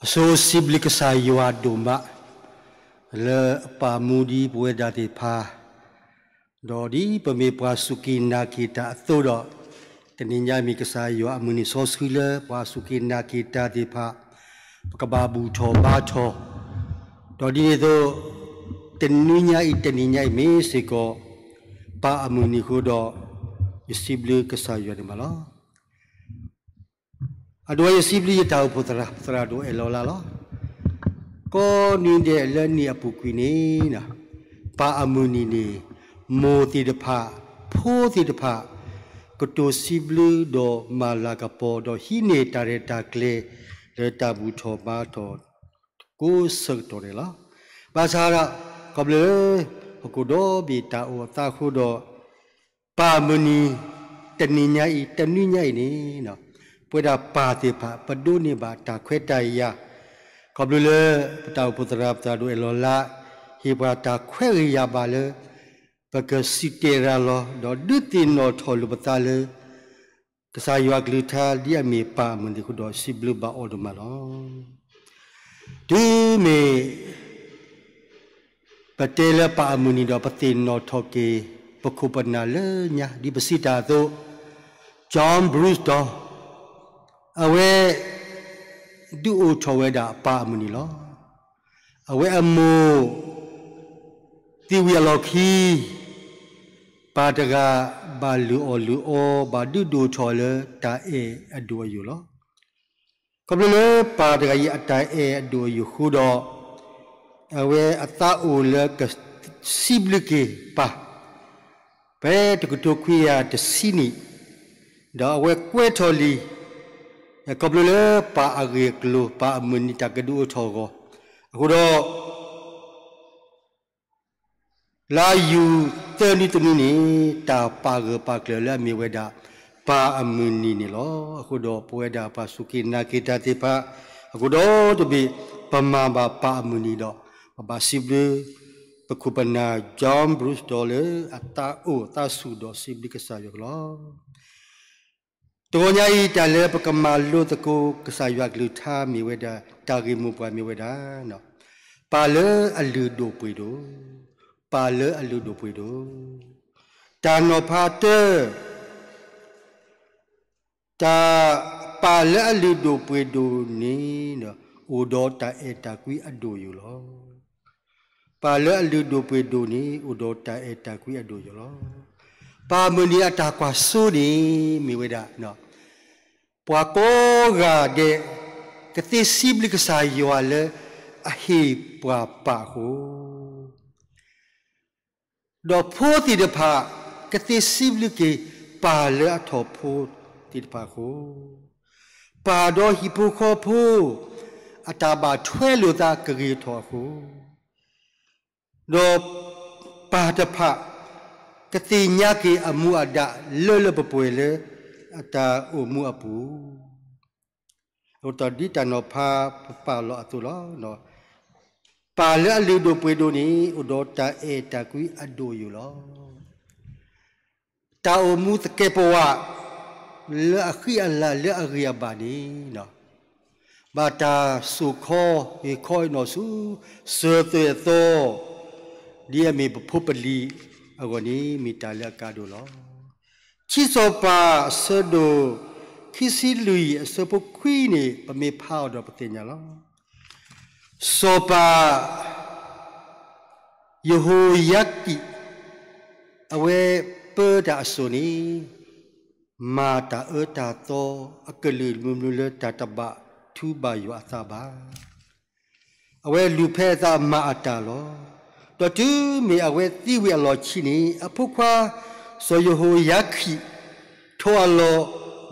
အဆိစံးဘျုးကစၢ်ယွၤဒိၣ်မး လၢအပာ်မူဒံးပဝဲဒၣ်သ့ၣ်တဖၣ်, ဒီးဒ်ပမ့ၢ်ပှၤစူၢ်က့ၤနာ်က့ၤတၢ်အသိးဒီး, တနံၤညါမ့ၢ်ကစၢ်ယွၤအမုၢ်နံၤစီဆှံလၢပှၤစူၢ်က့ၤနာ်က့ၤတၢ်သ့ၣ်တဖၣ်, ပကဘၣ်ဘူၣ်ထီၣ်ဘါထီၣ်, ဒီးဒ်န့ၣ်အသိး, တနံၤညါအံၤ တနံၤညါအံၤမ့ၢ်စ့ၢ်ကီး ပၢ်အမုၢ်နံၤအဃိဒီး, ယစံးဘျုးကစၢ်ယွၤန့ၣ်မးလီၤ. အဒိ ယစံးဘျုးယတၢ်အိၣ်ဖှိၣ်သရၣ် သရၣ်ဒိၣ်အဲၣ်လီၤလါလီၤ. ကိးနွံဒဲးလၢနံၣ်အပူၤကွံာ်န့ၣ်, ပၢ်အမုၢ်နံၤန့ၣ်, မိၢ်သ့ၣ်တဖၣ်, ဖိသ့ၣ်တဖၣ်, ကတိၤစံးဘျုးဒီးမၤလၤကပီၤ ဒီးဟံးန့ၢ်တၢ်ရဲၣ်တၢ်ကျဲၤ လၢတၢ်ဘူၣ်ထီၣ်ဘါထီၣ်ကိးဆၢကတီၢ်န့ၣ်လီၤ. ဘၣ်ဆၣ်ဒီး, ခီဖျိလၢ, ဟီၣ်ခိၣ်ဒီဘ့ၣ်တၢ်အိၣ်အသးအဃိဒီး ပၢ်မုၢ်နံၤ, တနံၤညါအံၤ တနွံညါအံၤန့ၣ်, ပဝဲဒၣ်ပၢ်သ့ၣ်တဖၣ် ပဒိးန့ၢ်ဘၣ်တၢ်ခွဲးတၢ်ယာ်, ခီဖျိလၢပတၢ်အိၣ်ဖှိၣ်သရၣ် သရၣ်ဒိၣ်အဲၣ်လီၤလါ, ဟ့ၣ်ပှၤတၢ်ခွဲးဂ့ၤယာ်ဘၣ်လၢ ပကစံၣ်တဲၤရၤလီၤ ဒီးဒုးသ့ၣ်နီၣ်ထီၣ်လိာ်ပသးလၢ ကစၢ်ယွၤကလုၢ်ကထါဒ်အမ့ၢ်ပၢ်အမုၢ်နံၤအဃိဒီး စံးဘျုးဘၣ်အီၤဒိၣ်မးလီၤ. တုၤမ့ၢ် ပတဲလၢပၢ်အမုၢ်နံၤဒီး ပသ့ၣ်နီၣ်ထီၣ်က့ၤ ပခိၣ်ပနၢ်လၢညါ ဒ်ပစံးတၢ်အသိး, John Brewster, အဝဲ ဒုးအိၣ်ထီၣ်ဝဲဒၣ်ပၢ်အမုၢ်နံၤလီၤ. အဝဲအမိၢ် သံဝံၤအလီၢ်ခံ ပၢ်တဂၤဘၣ်လုၢ်အီၣ်လုၢ်အီ ဘၣ်ဒုးဒိၣ်ထီၣ်လၢတၢ်အဲၣ်အဒိၣ်အယိာ်လီၤ. ခီဖျိလၢပၢ်တဂၤအံၤအတၢ်အဲၣ်အဒိၣ်အယိာ်အဃိဒီး, အဝဲအသးအိၣ်လၢကစံးဘျုးက့ၤပၢ် ဖဲတကထိခွံကယၤတဆံနံၣ်, ဒီးအဝဲကွဲးထီၣ်လံ, ခီဖျိလၢပၢ်အဂ့ၢ်အကျိၤ ပၢ်အမုၢ်နံၤတၢ်ကဒုးအိၣ်ထီၣ်အဂီၢ်, အဃိဒီး လါယူၤသၢနွံတနွံန့ၣ် တၢ်ပာ်ဂၢၢ်ပာ်ကျၢၤလၢအမ့ၢ်ဝဲဒၣ် ပၢ်အမုၢ်နံၤန့ၣ်လီၤ. အဃိဒီးပဝဲဒၣ်ပှၤစူၢ်က့ၤနာ်က့ၤတၢ်သ့ၣ်တဖၣ် အဃိဒီးတဘ့ၣ် ပမၤဘၣ်ပၢ်အမုၢ်နံၤဒီး ပဘၣ်စံးဘျုး ပခိၣ်ပနၢ် John Brewster လၢအသးအိၣ်သးဆူၣ်ဒီးစံးဘျုးကစၢ်ယွၤကလီၤ. တဂီၤညါအံၤ တၢ်လၢပကမၤလိသကိးကစၢ်ယွၤကလုၢ်ကထါမ့ၢ်ဝဲဒၣ် တၢ်ဂ့ၢ်မိၢ်ပှၢ်မ့ၢ်ဝဲဒၣ် ပၢ်လၢအလုၢ်ဒိၣ်ပှ့ၤဒိၣ်, ပၢ်လၢအလုၢ်ဒိၣ်ပှ့ၤဒိၣ်, တၢ်နီၤဖးတၢ, တၢ်, ပၢ်လၢအလုၢ်ဒိၣ်ပှ့ၤဒိၣ်န့ၣ် အိၣ်ဒီးတၢ်အဲၣ်တၢ်ကွံအဒိၣ်ယိာ်လီၤ. ပၢ်လၢအလုၢ်ဒိၣ်ပှ့ၤဒိၣ်န့ၣ် အိၣ်ဒီးတၢ်အဲၣ်တၢ်ကွံအဒိၣ်ယိာ်လီၤ. ပၢ်မုၢ်နံၤအတၢ်ကွၢ်စိန့ၣ် မ့ၢ်ဝဲဒၣ် ပှၤကိးဂၤဒဲး ကသ့စံးဘျုးကစၢ်ယွၤလၢအဟ့ၣ်ပှၤပၢ်အဃိ, ဒီးဖိသ့ᣣ်တဖၣ် ကသ့စံးဘျုးက့ၤ ပၢ်လၢအထီၣ်ဖိသ့ၣ်တဖၣ်အဃိ, ပၢ်ဒီးဟံၣ်ဖိဃီဖိ အတၢ်ဘၣ်ထွဲလိာ်သးကဂ့ၤထီၣ်အဃိ, ဒီးပၢ်တဖၣ် ကသ့ၣ်ညါက့ၤအမူအဒါလၢလၢပှဲၤပှဲၤလၢ အတၢ်အိၣ်မူအပူၤ အဃိဒီးဒ်တၢ်နီၤဖးပပာ်လီၤအသိးလီၤ. ပၢ်လၢအလုၢ်ဒိၣ်ပှ့ၤဒိၣ်န့ၣ် အိၣ်ဒီးတၢ်အဲၣ်တၢ်ကွံအဒိၣ်ယိာ်လီၤ. တၢ်အိၣ်မူသကဲးပဝး လၢအဃံအလၤလၢအဂ့ၤအဘၣ်န့ၣ် ဘၣ်တၢ်စိာ်ခီ ဟ့ၣ်ခီဟ့ၣ်နီၤဆူ စၢၤသွဲၣ်အသီ ဒ်အမ့ၢ်ပဖိပလံၤအဂီၢ်န့ၣ် မ့ၢ်တၢ်လၢအကါဒိၣ်လီၤ. ခံစီၤပၤအဆၢဒိၣ် ခံဆံလွံၢ်အဆၢဖိခွံန့ၣ် ပမ့ၢ်ဖးအီၤဒီးပသ့ၣ်ညါလီၤ. စီၤပၤ ယဟိၤယၤကံး အဝဲပၢတၢ်အစိၤန့ၣ် မၤတၢ်အၢတၢ်သီအကလုာ်ကလုာ်လၢတၢ်တဘၣ်ထူဘၣ်ယွၤအသးဘၣ်. အဝဲလူၤဖဲအသးမၤအတၢ်လီၤ. ဒီးတုၤမ့ၢ်အဝဲသံဝံၤအလီၢ်ခံန့ၣ် အဖိခွါ စီၤယဟိၤယၤခံး ထိးအလီၢ်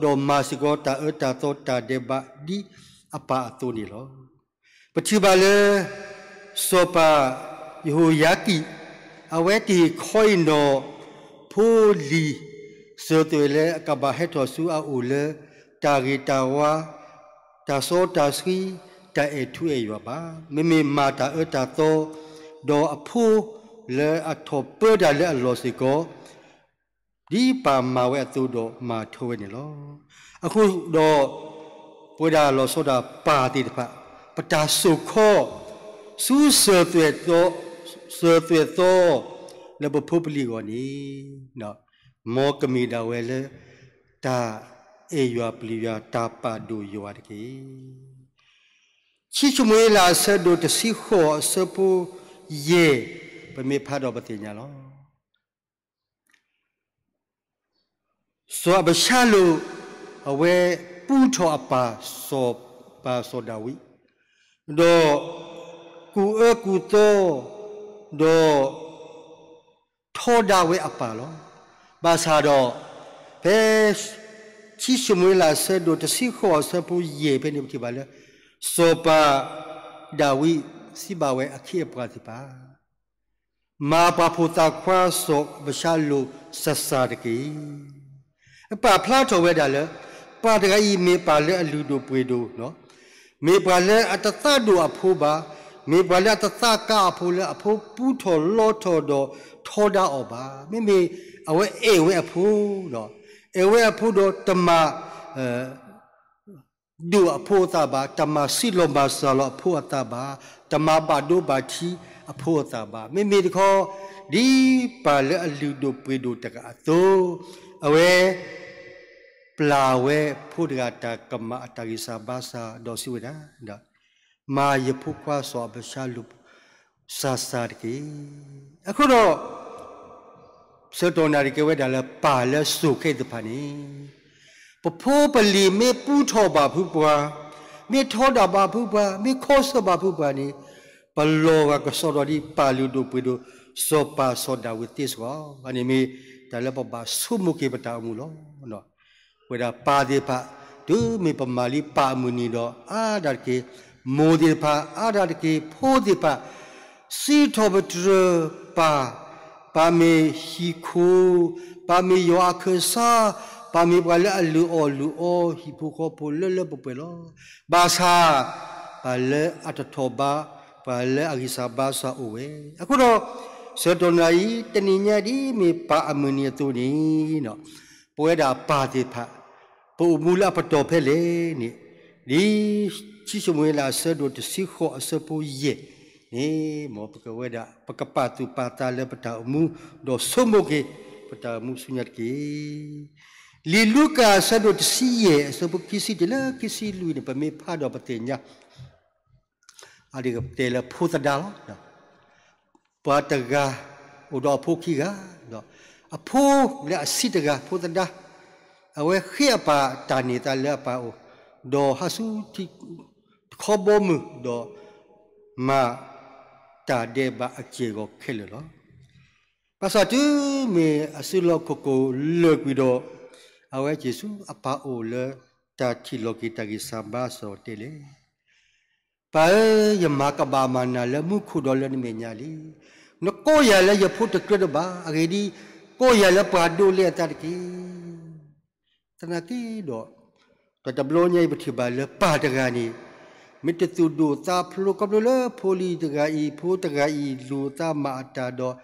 ဒီးမၤစ့ၢ်ကီးတၢ်အၢတၢ်သီတၢ်ဒဲးဘး ဒ်အပၢ်အသိးန့ၣ်လီၤ. ပထံၣ်ဘၣ်လၢ စီၤပၤယဟိၤယၤကံး အဝဲတဟ့ၣ်ခီအံၤနီၤ ဖိလံၤ စၢၤသွဲၣ်လၢအကဘၣ်ဟဲထီၣ်ဆူအအိၣ်လၢ တၢ်ဂ့ၤတၢ်ဝါ တၢ်စီတၢ်ဆှံ တၢ်အဲၣ်ထူအဲၣ်ယွၤဘၣ်. မ့မ့ၢ်မၤတၢ်အၢတၢ်သီ ဒီးအဖိလၢအထီၣ်ပၢတၢ်လၢအလီၢ်စ့ၢ်ကီး ဒ်ပၢ်မၤဝဲအသိးဒီးမၤထီဝဲန့ၣ်လီၤ. အဃိဒီး ပဝဲဒၣ်လီၤဆီဒၣ်ပၢ်သ့ၣ်တဖၣ် ပတၢ်စိာ်ခီ ဆူစၢၤသွဲၣ်သီ စၢၤသွဲၣ်သီ လၢပဖိပလံၤအဂီၢ်န့ၣ် မ်ကမ့ၢ်ဒၣ်ဝဲလၢ တၢ်အဲၣ်ယွၤပျံၤယွၤ တၢ်ပာ်ဒိၣ်ယွၤတက့ၢ်. ခံၡမူၤအ့လးအဆၢဒိၣ်တဆံဃိးအဆၢဖိယဲၢ် ပမ့ၢ်ဖးဒီးပသ့ၣ်ညါလီၤ. စီၤအၤဘၡါလိၣ် အဝဲပူထီၣ်အပၢ် စီၤပၤစီၤဒၤဝံး, ဒီးကူၣ်အၢကူၣ်သီ, ဒီးထီဒါဝဲအပၢ်လီၤ. ဘၣ်ဆၣ်ဒီး ဖဲ ခံၡမူၤအ့လးအဆၢဒိၣ်တဆံဃိးအဆၢဖိယဲၢ်ဖဲန့ၣ် ပထံၣ်ဘၣ်လၢ စီၤပၤဒၤဝံးစံးဘၣ်ဝဲအခ့အပှၤသ့ၣ်တဖၣ် မၤပှၤဖိသၣ်ခွါစီၤအၤဘၡါလိၣ်စၢ်စၢ်တက့ၢ်. ပာ်ဖျါထီၣ်ဝဲဒၣ်လၢ ပၢ်တဂၤအံၤမ့ၢ်ပၢ်လၢအလုၢ်ဒိၣ်ပှ့ၤဒိၣ်, မ့ၢ်ပှၤလၢအတသးဒိၣ်အဖိဘၣ်, မ့ၢ်ပှၤလၢအတသးကါအဖိလၢအဖိပူထီၣ်လီထီၣ်ဒီးထီဒါအီၤဘၣ်. မ့မ့ၢ်အဝဲအဲၣ်ဝဲအဖိ, အဲၣ်ဝဲအဖိဒီးတမၤ ဒိၣ်အဖိအသးဘၣ်, တမၤဆံးလီၤမၤစၢၤလီၤအဖိအသးဘၣ်, တမၤဘၣ်ဒိဘၣ်ထံးအဖိအသးဘၣ်. မ့မ့ၢ်တခီ ဒ်ပၢ်လၢအလုၢ်ဒိၣ်ပှ့ၤဒိၣ်တဂၤအသိး, အဝဲ ပျၢ်ဝဲဖိတဂၤတၢ်ကမၣ်အတၢ်ဂံၢ်စၢ်ဘါစၢ်ဒီးစံးဝဲဒၣ်, မၤယဖိခွါစီၤအၤဘၡါလိၣ် စၢ်စၢ်တက့ၢ်. အဃိဒီး ဆၢကတီၢ်နၣ်ရံၣ်ကဲဝဲဒၣ်လၢပၢ်လၢစိၤခဲအံၤတဖၣ်န့ၣ် ပဖိပလံၤမ့ၢ်ပူထီၣ်ဘၣ်ဖုပှၤ, မ့ၢ်ထီဒါဘၣ်ဖုပှၤ, မ့ၢ်ခီဆၢဘၣ်ဖုပှၤန့ၣ် ပလီၤဂာ်ကစီဒီးဒ်ပၢ်လုၢ်ဒိၣ်ပှ့ၤဒိၣ် စီၤပၤစီၤဒၤဝံးသ့စ့ၢ်ကီး. အန့ၣ်မ့ၢ်တၢ်လၢပဘၣ်ဆိကမိၣ်က့ၤပတၢ်အိၣ်မူလီၤ. ပဝဲဒၣ်ပၢ်သ့ၣ်တဖၣ် တုၤမ့ၢ်ပမၤလံပၢ်အမုၢ်နံၤဒီး အါဒၣ်တက့ၢ်, မိၢ်သ့ၣ်တဖၣ် အါဒၣ်တက့ၢ်, ဖိသ့ၣ်တဖၣ် စံးထီၣ်ပတြၢၤပၢ်, ပၢ်မ့ၢ်ဟံၣ်ခိၣ်, ပၢ်မ့ၢ်ယွၤအခၢၣ်စး, ပၢ်မ့ၢ်ပှၤလၢအလုၢ်အီၣ်လုၢ်အီ ဟံၣ်ဖိဃီဖိလၢလၢပှဲၤပှဲၤလီၤ. ဘၣ်ဆၣ် ပၢ်လၢအတထီၣ်ဘး, ပၢ်လၢအဂံၢ်စၢ်ဘါစၢ်အိၣ်ဝဲ. အဃိဒီး ဆၢကတီၢ်နၣ်ရံၣ် တနံၤညါဒ်မ့ၢ်ပၢ်အမုၢ်နံၤအသိးန့ၣ် ပဝဲဒၣ်ပၢ်သ့ၣ်တဖၣ် ပအိၣ်မူလၢအပတီၢ်ဖဲလဲၣ်န့ၣ် ဒ်ခံၡမူၤအ့လးအဆၢဒိၣ်တဆံဃိးအဆၢဖိယဲၢ်န့ၣ် မ်ပကဝဲဒၣ် ပကပာ်သူၣ်ပာ်သးလၢပတၢ်အိၣ်မူ ဒီးဆိကမိၣ်က့ၤ ပတၢ်အိၣ်မူဆူညါတက့ၢ်. လံာ်လူၤကၣ်အဆၢဒိၣ်တဆံယဲၢ်အဆၢဖိခံဆံတုၤလၢခံဆံလွံၢ်န့ၣ် ပမ့ၢ်ဖးဒီးပသ့ၣ်ညါ အဒ်ကတဲလၢဖိသဒါလီၤ. ပှၤတဂၤ အိၣ်ဒီးအဖိခံဂၤ, ဒီးအဖိလၢအဆံးတဂၤ ဖိသဒါ, အဝဲဃ့အပၢ်တၢ်န့ၢ်သါလၢအပၢ်အိၣ်, ဒီးဟးဆူထံ တခီဘီမုၢ်, ဒီးမၤတၢ်ဒဲးဘးအစ့ၢ်ကီးခဲလၢာ်လီၤ. ဘၣ်ဆၣ်တုၤမ့ၢ်အစုလီၢ်ခီၣ်ခိၣ်လၢာ်ကွံာ်ဒီး အဝဲစံးဆူအပၢ်အိၣ်လၢတၢ်ထံၣ်လီၤက့ၤတၢ်ဂံၢ်စၢ်ဘါစၢ်အီၤတဲလဲၣ်, ပၢ်ဧၢ, ယမၤကဘၣ်မၤနၤလၢမူခိၣ်ဒီးလၢနမဲာ်ညါလံ. နကိးယၤလၢယဖိတကြၢးတဘၣ်, အဂ့ၢ်ဒ်အံၤ, ကိးယၤလၢပှၤဒိးလဲအသးတက့ၢ်. သနာ်က့ဒီး တဘျီညါအံၤပထံၣ်ဘၣ်လၢပၢ်တဂၤန့ၣ် မ့ၢ်တသူၣ်ဒိၣ်သးဖျိးခီဖျိလၢဖိလံၤတဂၤအံၤ ဖိတဂၤအံၤ လူၤသးမၤအတၢ်ဒီး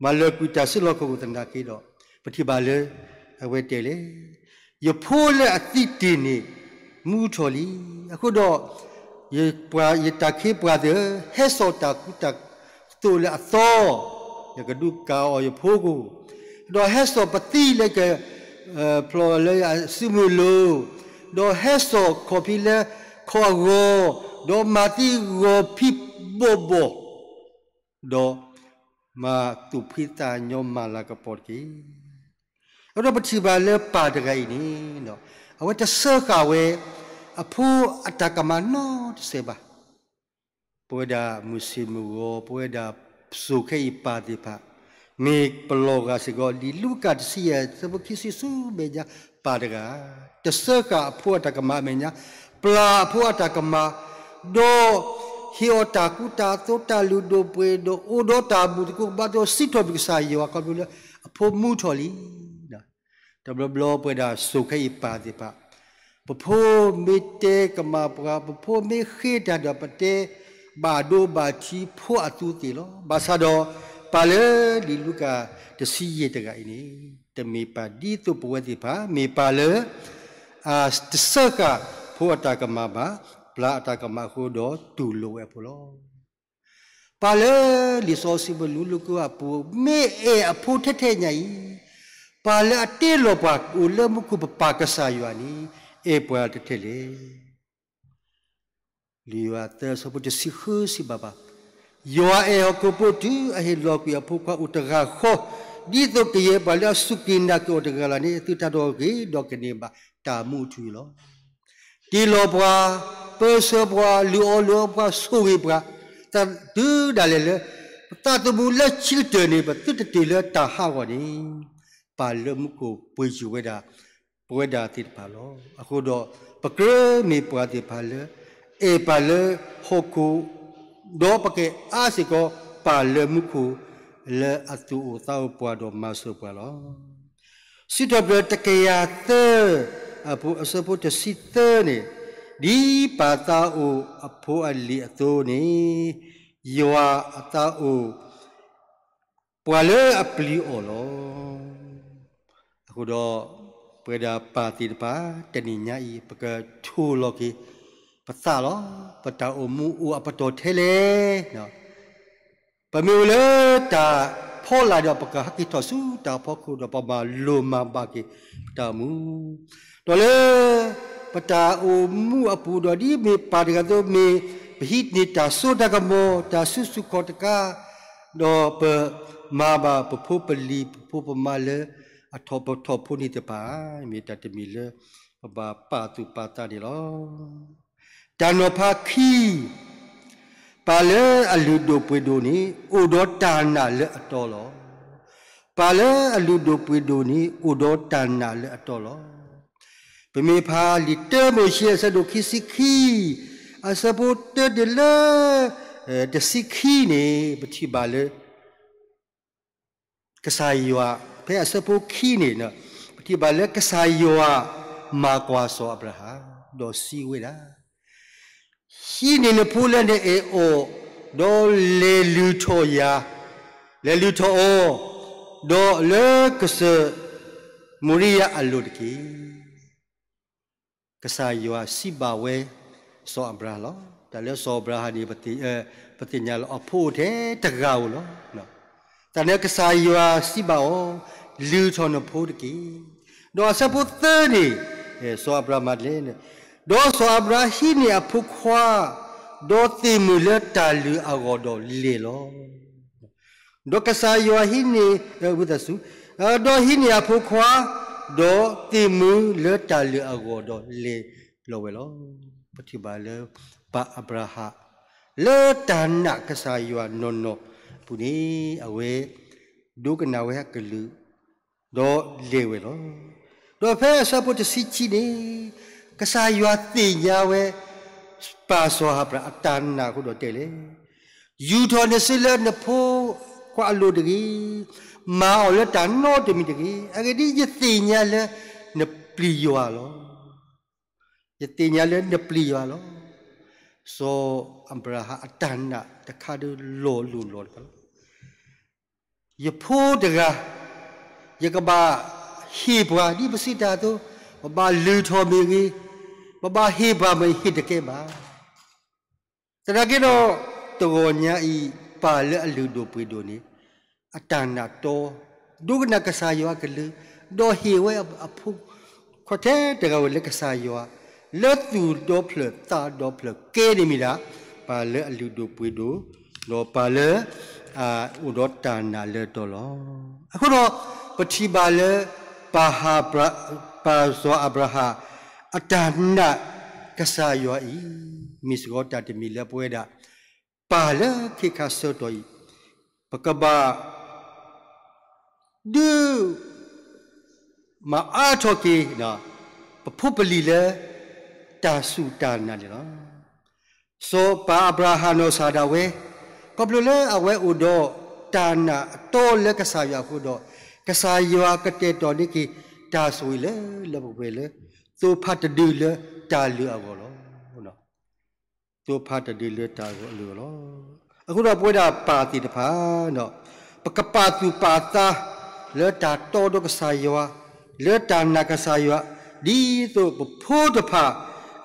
မၤလၢာ်ကွံာ်တၢ်စုလီၢ်ခီၣ်ခိၣ်သနာ်က့ဒီး ပထံၣ်ဘၣ်လၢ အဝဲတဲလဲၣ်, ယဖိလၢအသံတ့ၢ်န့ၣ် မူထီၣ်လံ. အဃိဒီး ယတၢ်ခ့ပှၤသ့ၣ်ဧၢ, ဟဲစိာ်တၢ်ကူတၢ်သိးလၢအသီ, ယကဒုးကၣ်အီၤယဖိကိၣ်, ဒီးဟဲစိာ်ပသံလၢက ဖျိးလၢအစုမုၢ်လိၤ, ဒီးဟဲစိာ်ခီၣ်ဖံးလၢခီၣ်အဂီၤ, ဒီးမၤသံဂီၤဖံးဘီၣ်ဘီၣ်, ဒီးမၤသူၣ်ဖှံသးညီမၤလၤကပီၤတက့ၢ်. အဃိဒီးပထံၣ်ဘၣ်လၢပၢ်တဂၤအံၤန့ၣ် အဝဲတစၢဃာ်ဝဲ အဖိအတၢ်ကမၣ်နီတစဲးဘၣ်. ပဝဲဒၣ်မုၢ်ဆ့ၣ်မုၢ်ဂီၤ ပဝဲဒၣ်စိၤခဲအံၤပၢ်သ့ၣ်တဖၣ် မ့ၢ်ပလီၤဂာ်စ့ၢ်ကီး လံာ်လူၤကၣ်တဆံယဲၢ် ဆၢဖိခံဆံဆူမဲာ်ညါ ပၢ်တဂၤ တစၢဃာ်အဖိအတၢ်ကမၣ်အမဲာ်ညါ, ပျၢ်အဖိအတၢ်ကမၣ်, ဒီးဟ့ၣ်အီၤတၢ်ကူတၢ်သိး တၢ်လုၢ်ဒိၣ်ပှ့ၤဒိၣ် အိၣ်ဒီးတၢ်ဘူၣ်သကိးကဘါသကိး စံးထီၣ်ပတြၢၤကစၢ်ယွၤခီဖျိလၢအဖိမူထီၣ်လံ. တဘျီဘျီပဝဲဒၣ်စိၤခဲအံၤပၢ်သ့ၣ်တဖၣ် ပဖိမ့ၢ်တဲကမၣ်ပှၤ ပဖိမ့ၢ်ဃ့တၢ်ဒီး ပတဲဘၣ်ဒိဘၣ်ထံးဖိအသူသ့ၣ်လီၤ. ဘၣ်ဆၣ်ဒီး ပၢ်လၢလံာ်လူၤကၣ်တဆံယဲၢ်တဂၤအံၤန့ၣ် တမ့ၢ်ပၢ်ဒ်သိးပဝဲသ့ၣ်တဖၣ် မ့ၢ်ပၢ်လၢ တစၢဃာ်ဖိအတၢ်ကမၣ်ဘၣ်, ပျၢ်အတၢ်ကမၣ်အဃိဒီးတူၢ်လိာ်ဝဲအဖိလီၤ. ပှၤလၢလံာ်စီဆှံပူၤ လူၤလၢကီၢ်အပူၤ မ့ၢ်အဲၣ်အဖိထဲထဲညါအံၤ, ပှၤလၢအတ့လီၤပှၤအိၣ်လၢမူခိၣ် ပပၢ်ကစၢ်ယွၤန့ၣ် အဲၣ်ပှၤထဲထဲလဲၣ်. လံာ်ယိၤဟၣ်သၢဆၢဖိတဆံဃုစံးဘၣ်ပှၤ, ယွၤအဲၣ်ဟီၣ်ခိၣ်ဖိတုၤ အဟ့ၣ်လီၤကွံာ်အဖိခွါအိၣ်တဂၤဃီ, ဒ်သိးကယဲၢ်ပှၤလၢအစူၢ်က့ၤနာ်က့ၤအီၤတဂၤလၢ်လၢ်န့ၣ် သုတၢ်ဒီးဂ့ၤဒီးကန့ၢ်ဘၣ်တၢ်မူအထူအယိာ်လီၤ. တ့လီၤပှၤ, ပၢဆှၢပှၤ, လုၢ်အီၣ်လုၢ်အီပှၤ, ဆိၣ်ဂ့ၤပှၤ, တၢ်တုၤဒၣ်လဲာ်လၢ ပသးသမူလၢဆံးကတၢၢ်န့ၣ် ပသုတတုၤလၢတၢ်ဟးဂီၤန့ၣ်, ပၢ်လၢမူခိၣ်ပှ့ၤစူၤဝဲဒၣ် ပဝဲဒၣ်သ့ၣ်တဖၣ်လီၤ. အဃိဒီး ပကြၢးမ့ၢ်ပှၤသ့ၣ်တဖၣ်လၢ အဲၣ်ပၢ်လၢဟီၣ်ခိၣ်, ဒီးပကအဲၣ်အါစ့ၢ်ကီး ပၢ်လၢမူခိၣ် လၢအသူၣ်အိၣ်သးအိၣ်ပှၤဒီးမၤစၢၤပှၤလီၤ. စံးထီၣ်ပတြၢၤတကယၤသၢ အပူၤအဆၢဖိတဆံသၢန့ၣ်, ဒ်ပၢ်သးအိၣ်အဖိအလံၤအသိးန့ၣ်, ယွၤအသးအိၣ် ပှၤလၢအပျံၤအီၤလီၤ. အဃိဒီး ပဝဲဒၣ်ပၢ်သ့ၣ်တဖၣ် တနံၤညါအံၤ ပကထိၣ်လီၤက့ၤပသးလီၤ. ပတၢ်အိၣ်မူအိၣ်အပတီၢ်ထဲလဲၣ် ပမ့ၢ်အိၣ်လၢတၢ်ဖီလာ်ဒီး ပကဟဲက့ၤထီၣ်ဆူတၢ်ဖီခိၣ်ဒီး ပဘၣ်လိၣ်မၤဘၣ်က့ၤပတၢ်အိၣ်မူ, ဒီးလၢပတၢ်အိၣ်မူအပူၤဒီး ဒ်မ့ၢ်ပၢ်တဂၤအသိး မ့ၢ်ပဟံးန့ၢ်တၢ်စိတၢ်ကမီၤ တၢ်စုဆူၣ်ခီၣ်တကး, ဒီးပမၤဘၣ်ပဖိပလံၤ ပဖိပမါလၢအထီၣ်ပထီၣ်ဖိန့ၣ်တဖၣ်, မ့ၢ်တၢ်တမံၤလၢပဘၣ်ပာ်သူၣ်ပာ်သးန့ၣ်လီၤ. တၢ်နီၤဖးခံ, ပၢ်လၢအလုၢ်ဒိၣ်ပှ့ၤဒိၣ်န့ၣ် အိၣ်ဒီးတၢ်နာ်လၢအတီလီၤ. ပၢ်လၢအလုၢ်ဒိၣ်ပှ့ၤဒိၣ်န့ၣ် အိၣ်ဒီးတၢ်နာ်လၢအတီလီၤ. ပမ့ၢ်ဖးလံာ်တၢမိၤၡ့အဆၢဒိၣ်ခံဆံခံ, အဆၢဖိတၢတုၤလၢ တဆံခံန့ၣ် ပထံၣ်ဘၣ်လၢ ကစၢ်ယွၤ ဖဲအဆၢဖိခံန့ၣ် ပထံၣ်ဘၣ်လၢကစၢ်ယွၤမၤကွၢ်စီၤအၤဘြၤဟၣ် ဒီးစံးဝဲဒၣ်, ဟံးန့ၢ်နဖိလၢနအဲၣ်အီၤ, ဒီးလဲၤလုၢ်ထီၣ်ယၤ, လဲၤလုၢ်ထီၣ်အီၤ, ဒီးလၢကစၢၢ်မိၤရံယၤအလိၤတက့ၢ်. ကစၢ်ယွၤစံးဘၣ်ဝဲ စီၤအၤဘြၤဟၣ်လီၤ. တၢ်လၢစီၤအၤဘြၤဟၣ်န့ၣ် ပသ့ၣ်ညါလၢအဖိအိၣ်ထဲတဂၤဧိၤလီၤ. တၢ်န့ၣ်ကစၢ်ယွၤစံးဘၣ်အီၤ, လုၢ်ထီၣ်နဖိတက့ၢ်. ဒီးအဆၢဖိသၢန့ၣ်, စီၤအၤဘြၤဟၣ်မၤဒ်လဲၣ်, ဒီးစီၤအၤဘြၤဟၣ်ဟံးန့ၢ်အဖိခွါ, ဒီးသ့ၣ်မုၢ်လၢတၢ်လုၢ်အဂီၢ်ဒီးလဲၤလီၤ. ဒီးကစၢ်ယွၤဟံးန့ၢ်, ဝံသးစူၤ, ဒီးဟံးန့ၢ်အဖိခွါ, ဒီးသ့ၣ်မုၢ်လၢတၢ်လုၢ်အဂီၢ်ဒီးလဲၤလီၤဝဲလီၤ. ပထံၣ်ဘၣ်လၢ ပၢ်အၤဘြၤဟၣ် လၢတၢ်နာ်ကစၢ်ယွၤနီၢ်နီၢ်အပူၤန့ၣ် အဝဲ ဒိကနၣ်ဝဲအကလုၢ် ဒီးလဲၤဝဲလီၤ. ဒီးဖဲအဆၢဖိတဆံခံန့ၣ် ကစၢ်ယွၤသ့ၣ်ညါဝဲ ပၢ်စီၤအၤဘြၤဟၣ်အတၢ်နာ်အဃိဒီးတဲလဲၣ်, ယူာ်ထီၣ်နစုလၢနဖိခွါအလိၤတဂ့ၤ, မၤအီၤလၢတၢ်နီတမံၤတဂ့ၤ. အဂ့ၢ်ဒ်အံၤ, ယသ့ၣ်ညါလၢနပျံၤယွၤလီၤ. ယသ့ၣ်ညါလၢနပျံၤယွၤလီၤ. စီၤအၤဘြၤဟၣ်အတၢ်နာ်တခါဒုးလီၤလိၢ်လီၤတခါလီၤ. ယဖိတဂၤ, ယကဘၣ်ဟ့ၣ်ပှၤဒ်ပစံးတၢ်အသိး, ပဘၣ်လုၢ်ထီၣ်မ့ၢ်ဂ့ၤ, ပဘၣ်ဟ့ၣ်ပှၤမ့ၢ်ဟ့ၣ်တကဲဘၣ်. သနာ်က့ဒီး တဂီၤညါအံၤ ပၢ်လၢအလုၢ်ဒိၣ်ပှ့ၤဒိၣ်န့ၣ် အတၢ်နာ်တီ, ဒိကနၣ်ကစၢ်ယွၤအကလုၢ်, ဒီးဟ့ၣ်ဝဲအဖိခွါထဲတဂၤဝဲလၢကစၢ်ယွၤ, လၢသူၣ်ဒီဖျၢၣ်သးဒီဖျၢၣ်ကဲန့ၣ်မ့ၢ်ဒၣ် ပၢ်လၢအလုၢ်ဒိၣ်ပှ့ၤဒိၣ်, ဒီးပၢ်လၢ အအိၣ်ဒီးတၢ်နာ်လၢတီလီၤ. အဃိဒီး ပထံၣ်ဘၣ်လၢ ပၢ်စီၤအၤဘြၤဟၣ် အတၢ်နာ်ကစၢ်ယွၤအံၤ မ့ၢ်စ့ၢ်ကီးတၢ်တမံၤလၢပဝဲဒၣ် ပၢ်လၢခ့ခါဆၢကတီၢ်အံၤ ပကဘၣ် ဒုး မၤအါထီၣ်က့ၤ ပဖိပလံၤလၢ တၢ်စူၢ်တၢ်နာ်န့ၣ်လီၤ. စီၤပၤအၤဘြၤဟၣ်နီၢ်ကစၢ်ဒၣ်ဝဲ ခီဖျိလၢအဝဲအိၣ်ဒီးတၢ်နာ်အတီလၢကစၢ်ယွၤအဃိဒီး ကစၢ်ယွၤကတဲာ်ကတီၤန့ၢ်က့ၤတၢ်ဆိၣ်ဂ့ၤလၢလၢပှဲၤပှဲၤလၢ သိဖါတဒုလၢတၢ်လုၢ်အဂီၢ်လီၤ. သိဖါတဒုလၢတၢ်လုၢ်အဂီၢ်လီၤ. အဃိဒီးပဝဲဒၣ်ပၢ်သ့ၣ်တဖၣ် ပကပာ်သူၣ်ပာ်သး လၢတၢ်တီဒီးကစၢ်ယွၤ, လၢတၢ်နာ်ကစၢ်ယွၤ, ဒ်သိးပဖိတဖၣ်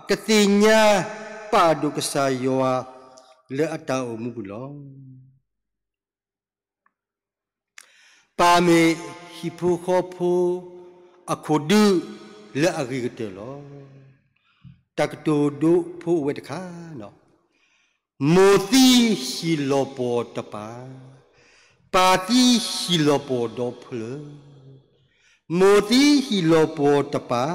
ကသ့ၣ်ညါ ပာ်ဒိၣ်ကစၢ်ယွၤလၢအတၢ်အိၣ်မူပူၤလီၤ. ပၢ်မ့ၢ်ဟံၣ်ဖိဃီဖိအခိၣ်ဒုလၢအဂ့ၤကတၢၢ်လီၤ. တၢ်ကတိၤဒိဖိအိၣ်ဝဲတခါ, မိၢ်သံဟံၣ်လီၤပှီၢ်တပၢ်, ပၢ်သံဟံၣ်လီၤပှီၢ်ဒီဖျၢၣ်. မိၢ်သံဟံၣ်လီၤပှီၢ်တပၢ်,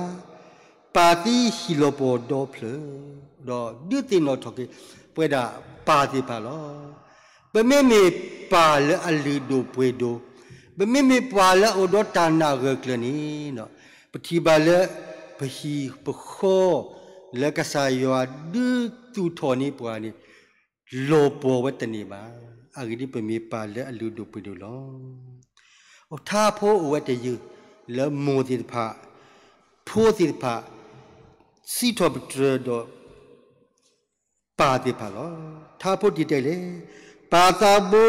ပၢ်သံဟံၣ်လီၤပှီၢ်ဒီဖျၢၣ်. ဒီးဒုးသ့ၣ်နီၣ်ထီၣ်က့ၤ ပဝဲဒၣ်ပၢ်သ့ၣ်တဖၣ်လီၤ. ပမ့မ့ၢ်ပၢ်လၢအလုၢ်ဒိၣ်ပှ့ၤဒိၣ်, ပမ့မ့ၢ်ပၢ်လၢအအိၣ်ဒီးတၢ်နာ်ဂၢၢ်ကျၢၤန့ၣ်, ပထံၣ်ဘၣ်လၢပဟံၣ်ပဃီ လၢကစၢ်ယွၤဒုးသူၣ်ထီၣ်န့ၢ်ပှၤန့ၣ် လီၤပှီၢ်ဝဲတန့ၢ်ဘၣ်. အဂ့ၢ်ဒ်အံၤ, ပမ့ၢ်ပၢ်လၢအလုၢ်ဒိၣ်ပှ့ၤဒိၣ်လီၤ. ထါဖိအိၣ်ဝဲတယုၢ်လၢမိၢ်သ့ၣ်တဖၣ်, ဖိသ့ၣ်တဖၣ် စံးထီၣ်ပတြၢၤဒီး ပၢ်သ့ၣ်တဖၣ်လီၤ. ထါဖိတယုၢ်တဲလဲၣ်, ပၢ်သးဘိ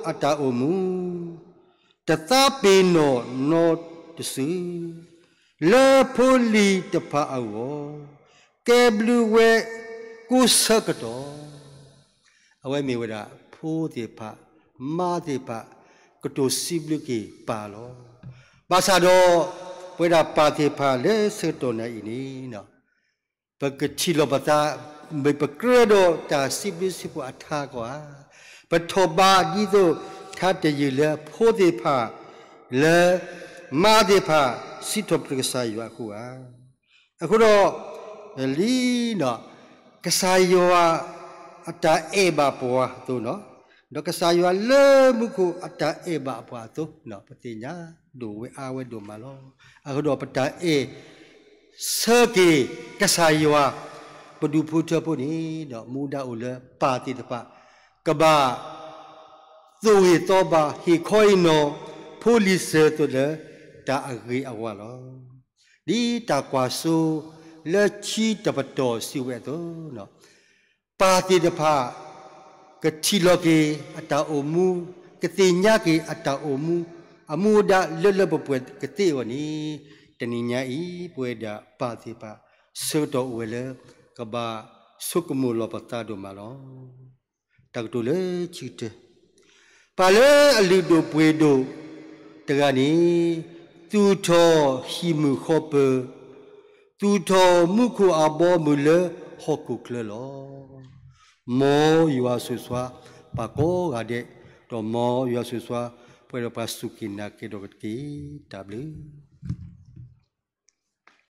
အတၢ်အိၣ်မူ တသးပ့ၤနီၣ်နီတစု, လၢဖိလံၤတဖၣ်အဂီၢ်, ကဲဘျုးဝဲကိးဆၢကတီၢ်. အဝဲမ့ၢ်ဝဲဒၣ်ဖိသ့ၣ်တဖၣ်, မါသ့ၣ်တဖၣ် ကတိၤစံးဘျုးက့ၤပၢ်လီၤ. ဘၣ်ဆၣ်ဒီး ပဝဲဒၣ်ပၢ်သ့ၣ်တဖၣ်လၢဆၢကတီၢ်နၤအံၤန့ၣ် ပကထံၣ်လီၤပသး, မ့ၢ်ပကြၢးဒီးတၢ်စံးဘျုးစံးဖှိၣ်အထါကီးဧါ, ပထီၣ်ဘးဒ်သိးထါတယုၢ်လၢဖိသ့ၣ်တဖၣ်, လၢမါသ့ၣ်တဖၣ် စံးထီၣ်ပတြၢၤကစၢ်ယွၤအဃိဧါ. အဃိဒီး လံ, ကစၢ်ယွၤအတၢ်အဲၣ်ဘၣ်ပှၤအသိး, ဒီးကစၢ်ယွၤလၢမူခိၣ်အတၢ်အဲၣ်ဘၣ်ပှၤအသိး, ပသ့ၣ်ညါဒိၣ်ဝဲအါဝဲဒိၣ်မးလီၤ. အဃိဒီးပတၢ်အဲၣ်ဆၢက့ၤကစၢ်ယွၤ, ပဒူၣ်ဖိထၢဖိန့ၣ်ဒီး မူဒါအိၣ်လၢပၢ်သ့ၣ်တဖၣ် ကဘၣ်သိၣ်ဂ့ၤသီဘၣ် ဟ့ၣ်ခီဟ့ၣ်နီၤ ဖိလံၤစၢၤအသိးလၢ တၢ်အဂ့ၤအဝါလီၤ. ဒ်တၢ်ကွၢ်စိလၢခံတပတီၢ်စံးဝဲအသိး, ပၢ်သ့ၣ်တဖၣ် ကထံၣ်လီၤက့ၤအတၢ်အိၣ်မူ, ကသ့ၣ်ညါက့ၤအတၢ်အိၣ်မူ, အမူအဒါလၢလၢပှဲၤပှဲၤကသ့အဂီၢ်န့ၣ်, တနံၤညါအံၤ ပဝဲဒၣ်ပၢ်သ့ၣ်တဖၣ် ဆၢကတီၢ်အိၣ်ဝဲလၢ ကဘၣ်ဆိကမိၣ်လီၤပသးဒိၣ်မးလီၤ. တၢ်ကတိၤလၢခံကတၢၢ်, ပၢ်လၢအလုၢ်ဒိၣ်ပှ့ၤဒိၣ်တဂၤန့ၣ်, သူၣ်ထီၣ်ဟံၣ်မုၢ်ဃီပၢၤ, သူၣ်ထီၣ်မူခိၣ်အဘီအမုၢ်လၢဟီၣ်ခိၣ်ချၢလီၤ. မ်ယွၤဆိၣ်ဂ့ၤပှၤကိးဂၤဒဲး, ဒီးမ်ယွၤဆိၣ်ဂ့ၤပှၤစူၢ်က့ၤနာ်က့ၤဒီးက့ၤတက့ၢ်. တၢ်ဘျုး